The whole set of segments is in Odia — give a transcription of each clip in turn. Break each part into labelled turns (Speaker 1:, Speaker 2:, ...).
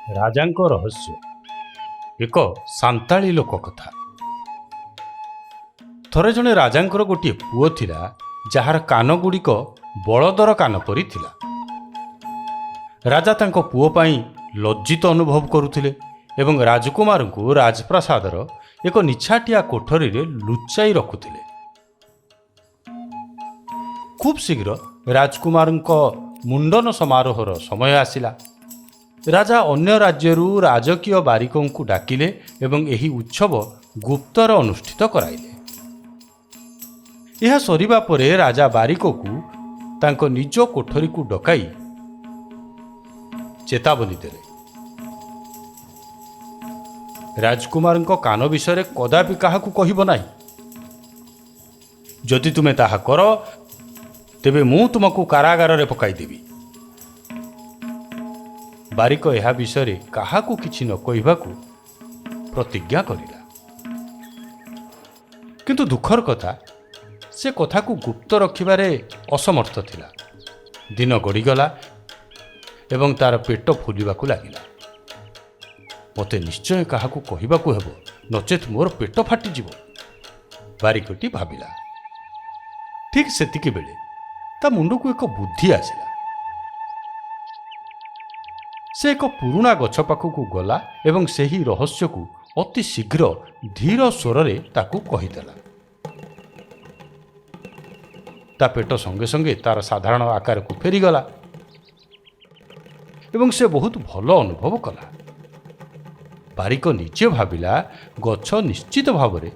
Speaker 1: ରାଜାଙ୍କ ରହସ୍ୟ ଏକ ସାନ୍ତାଳୀ ଲୋକକଥା। ଥରେ ଜଣେ ରାଜାଙ୍କର ଗୋଟିଏ ପୁଅ ଥିଲା, ଯାହାର କାନଗୁଡ଼ିକ ବଳଦର କାନ ପରି ଥିଲା। ରାଜା ତାଙ୍କ ପୁଅ ପାଇଁ ଲଜ୍ଜିତ ଅନୁଭବ କରୁଥିଲେ ଏବଂ ରାଜକୁମାରଙ୍କୁ ରାଜପ୍ରାସାଦର ଏକ ନିଛାଟିଆ କୋଠରୀରେ ଲୁଚାଇ ରଖୁଥିଲେ। ଖୁବ୍ ଶୀଘ୍ର ରାଜକୁମାରଙ୍କ ମୁଣ୍ଡନ ସମାରୋହର ସମୟ ଆସିଲା। ରାଜା ଅନ୍ୟ ରାଜ୍ୟରୁ ରାଜକୀୟ ବାରିକଙ୍କୁ ଡାକିଲେ ଏବଂ ଏହି ଉତ୍ସବ ଗୁପ୍ତରେ ଅନୁଷ୍ଠିତ କରାଇଲେ। ଏହା ସରିବା ପରେ ରାଜା ବାରିକକୁ ତାଙ୍କ ନିଜ କୋଠରୀକୁ ଡକାଇ ଚେତାବନୀ ଦେଲେ, ରାଜକୁମାରଙ୍କ କାନ ବିଷୟରେ କଦାପି କାହାକୁ କହିବ ନାହିଁ। ଯଦି ତୁମେ ତାହା କର, ତେବେ ମୁଁ ତୁମକୁ କାରାଗାରରେ ପକାଇଦେବି। ବାରିକ ଏହା ବିଷୟରେ କାହାକୁ କିଛି ନ କହିବାକୁ ପ୍ରତିଜ୍ଞା କରିଲା। କିନ୍ତୁ ଦୁଃଖର କଥା, ସେ କଥାକୁ ଗୁପ୍ତ ରଖିବାରେ ଅସମର୍ଥ ଥିଲା। ଦିନ ଗଡ଼ିଗଲା ଏବଂ ତାର ପେଟ ଫୁଲିବାକୁ ଲାଗିଲା। ମୋତେ ନିଶ୍ଚୟ କାହାକୁ କହିବାକୁ ହେବ, ନଚେତ୍ ମୋର ପେଟ ଫାଟିଯିବ, ବାରିକଟି ଭାବିଲା। ଠିକ୍ ସେତିକି ବେଳେ ତା ମୁଣ୍ଡକୁ ଏକ ବୁଦ୍ଧି ଆସିଲା। ସେ ଏକ ପୁରୁଣା ଗଛ ପାଖକୁ ଗଲା ଏବଂ ସେହି ରହସ୍ୟକୁ ଅତି ଶୀଘ୍ର ଧୀର ସ୍ୱରରେ ତାକୁ କହିଦେଲା। ତା ପେଟ ସଙ୍ଗେ ସଙ୍ଗେ ତାର ସାଧାରଣ ଆକାରକୁ ଫେରିଗଲା ଏବଂ ସେ ବହୁତ ଭଲ ଅନୁଭବ କଲା। ବାରିକ ନିଜେ ଭାବିଲା, ଗଛ ନିଶ୍ଚିତ ଭାବରେ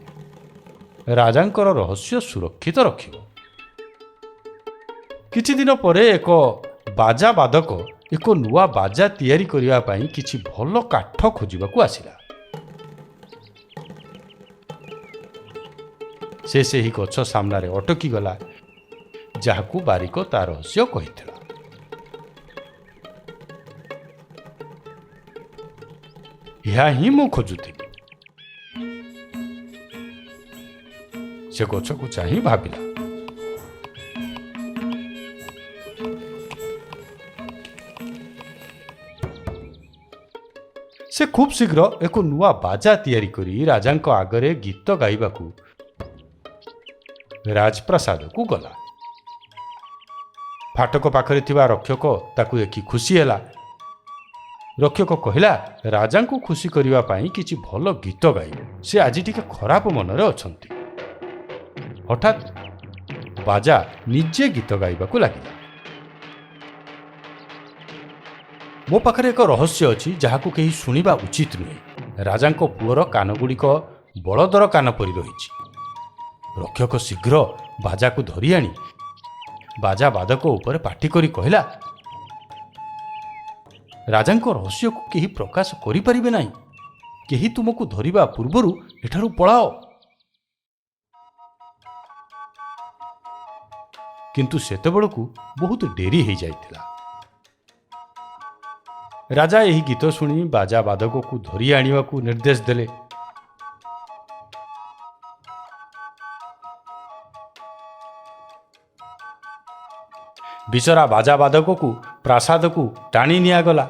Speaker 1: ରାଜାଙ୍କର ରହସ୍ୟ ସୁରକ୍ଷିତ ରଖିବ। କିଛି ଦିନ ପରେ ଏକ ବାଜା ବାଦକ ଏକ ନୂଆ ବାଜା ତିଆରି କରିବା ପାଇଁ କିଛି ଭଲ କାଠ ଖୋଜିବାକୁ ଆସିଲା। ସେ ସେହି ଗଛ ସାମ୍ନାରେ ଅଟକି ଗଲା, ଯାହାକୁ ବାରିକ ତା ରହସ୍ୟ କହିଥିଲା। ଏହା ହିଁ ମୁଁ ଖୋଜୁଥିଲି, ସେ ଗଛକୁ ଚାହିଁ ଭାବିଲା। ସେ ଖୁବ୍ ଶୀଘ୍ର ଏକ ନୂଆ ବାଜା ତିଆରି କରି ରାଜାଙ୍କ ଆଗରେ ଗୀତ ଗାଇବାକୁ ରାଜପ୍ରାସାଦକୁ ଗଲା। ଫାଟକ ପାଖରେ ଥିବା ରକ୍ଷକ ତାକୁ ଦେଖି ଖୁସି ହେଲା। ରକ୍ଷକ କହିଲା, ରାଜାଙ୍କୁ ଖୁସି କରିବା ପାଇଁ କିଛି ଭଲ ଗୀତ ଗାଇବ, ସେ ଆଜି ଟିକେ ଖରାପ ମନରେ ଅଛନ୍ତି। ହଠାତ୍ ବାଜା ନିଜେ ଗୀତ ଗାଇବାକୁ ଲାଗିଲା। ମୋ ପାଖରେ ଏକ ରହସ୍ୟ ଅଛି, ଯାହାକୁ କେହି ଶୁଣିବା ଉଚିତ ନୁହେଁ। ରାଜାଙ୍କ ପୁଅର କାନଗୁଡ଼ିକ ବଳଦର କାନ ପରି ରହିଛି। ରକ୍ଷକ ଶୀଘ୍ର ବାଜାକୁ ଧରି ଆଣି ବାଜା ବାଦକ ଉପରେ ପାଟି କରି କହିଲା, ରାଜାଙ୍କ ରହସ୍ୟକୁ କେହି ପ୍ରକାଶ କରିପାରିବେ ନାହିଁ। କେହି ତୁମକୁ ଧରିବା ପୂର୍ବରୁ ଏଠାରୁ ପଳାଅ। କିନ୍ତୁ ସେତେବେଳକୁ ବହୁତ ଡେରି ହେଇଯାଇଥିଲା। ରାଜା ଏହି ଗୀତ ଶୁଣି ବାଜା ବାଦକକୁ ଧରି ଆଣିବାକୁ ନିର୍ଦ୍ଦେଶ ଦେଲେ। ବିଚରା ବାଜା ବାଦକକୁ ପ୍ରାସାଦକୁ ଟାଣି ନିଆଗଲା।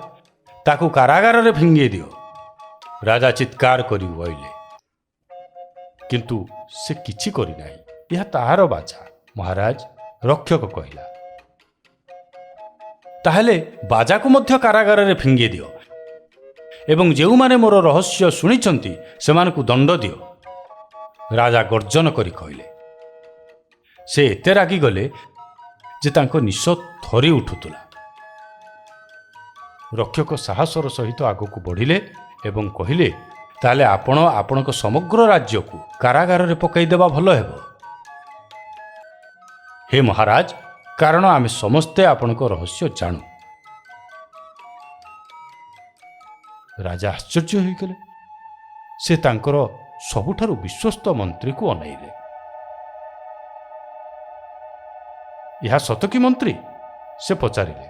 Speaker 1: ତାକୁ କାରାଗାରରେ ଫିଙ୍ଗି ଦିଅ, ରାଜା ଚିତ୍କାର କରି କହିଲେ। କିନ୍ତୁ ସେ କିଛି କରିନାହିଁ। ଏହା ତାହାର ବାଜା, ମହାରାଜ, ରକ୍ଷକ କହିଲା। ତାହେଲେ ବାଜାକୁ ମଧ୍ୟ କାରାଗାରରେ ଫିଙ୍ଗି ଦିଅ ଏବଂ ଯେଉଁମାନେ ମୋର ରହସ୍ୟ ଶୁଣିଛନ୍ତି ସେମାନଙ୍କୁ ଦଣ୍ଡ ଦିଅ, ରାଜା ଗର୍ଜନ କରି କହିଲେ। ସେ ଏତେ ରାଗିଗଲେ ଯେ ତାଙ୍କ ନିଶ ଥରି ଉଠୁଥିଲା। ରକ୍ଷକ ସାହସର ସହିତ ଆଗକୁ ବଢ଼ିଲେ ଏବଂ କହିଲେ, ତାହେଲେ ଆପଣ ଆପଣଙ୍କ ସମଗ୍ର ରାଜ୍ୟକୁ କାରାଗାରରେ ପକାଇଦେବା ଭଲ ହେବ, ହେ ମହାରାଜ, କାରଣ ଆମେ ସମସ୍ତେ ଆପଣଙ୍କ ରହସ୍ୟ ଜାଣୁ। ରାଜା ଆଶ୍ଚର୍ଯ୍ୟ ହୋଇଗଲେ। ସେ ତାଙ୍କର ସବୁଠାରୁ ବିଶ୍ୱସ୍ତ ମନ୍ତ୍ରୀକୁ ଅନାଇଲେ। ଏହା ସତ କି ମନ୍ତ୍ରୀ? ସେ ପଚାରିଲେ।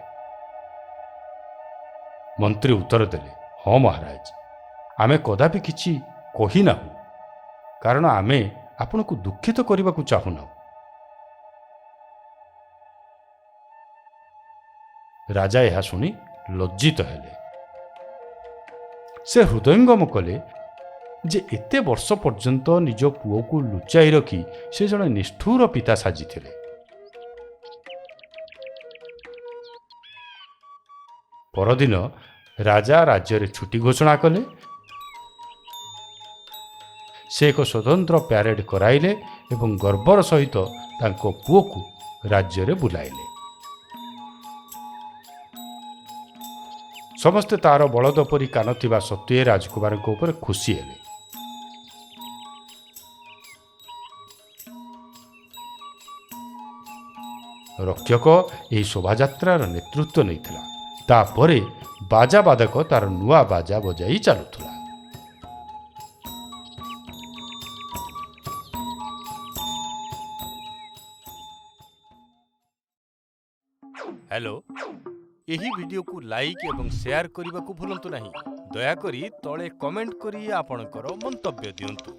Speaker 1: ମନ୍ତ୍ରୀ ଉତ୍ତର ଦେଲେ, ହଁ ମହାରାଜ, ଆମେ କଦାପି କିଛି କହିନାହୁଁ, କାରଣ ଆମେ ଆପଣଙ୍କୁ ଦୁଃଖିତ କରିବାକୁ ଚାହୁଁନାହୁଁ। ରାଜା ଏହା ଶୁଣି ଲଜ୍ଜିତ ହେଲେ। ସେ ହୃଦୟଙ୍ଗମ କଲେ ଯେ ଏତେ ବର୍ଷ ପର୍ଯ୍ୟନ୍ତ ନିଜ ପୁଅକୁ ଲୁଚାଇ ରଖି ସେ ଜଣେ ନିଷ୍ଠୁର ପିତା ସାଜିଥିଲେ। ପରଦିନ ରାଜା ରାଜ୍ୟରେ ଛୁଟି ଘୋଷଣା କଲେ। ସେ ଏକ ସ୍ୱତନ୍ତ୍ର ପ୍ୟାରେଡ୍ କରାଇଲେ ଏବଂ ଗର୍ବର ସହିତ ତାଙ୍କ ପୁଅକୁ ରାଜ୍ୟରେ ବୁଲାଇଲେ। ସମସ୍ତେ ତାର ବଳଦ ପରି କାନ ଥିବା ସତ୍ତ୍ୱେ ରାଜକୁମାରଙ୍କ ଉପରେ ଖୁସି ହେଲେ। ରକ୍ଷକ ଏହି ଶୋଭାଯାତ୍ରାର ନେତୃତ୍ୱ ନେଇଥିଲା। ତାପରେ ବାଜା ବାଦକ ତାର ନୂଆ ବାଜା ବଜାଇ ଚାଲୁଥିଲା। ହ୍ୟାଲୋ, ଏହି ଭିଡିଓକୁ ଲାଇକ୍ ଏବଂ ସେୟାର କରିବାକୁ ଭୁଲନ୍ତୁ ନାହିଁ। ଦୟାକରି ତଳେ କମେଣ୍ଟ କରି ଆପଣଙ୍କର ମନ୍ତବ୍ୟ ଦିଅନ୍ତୁ।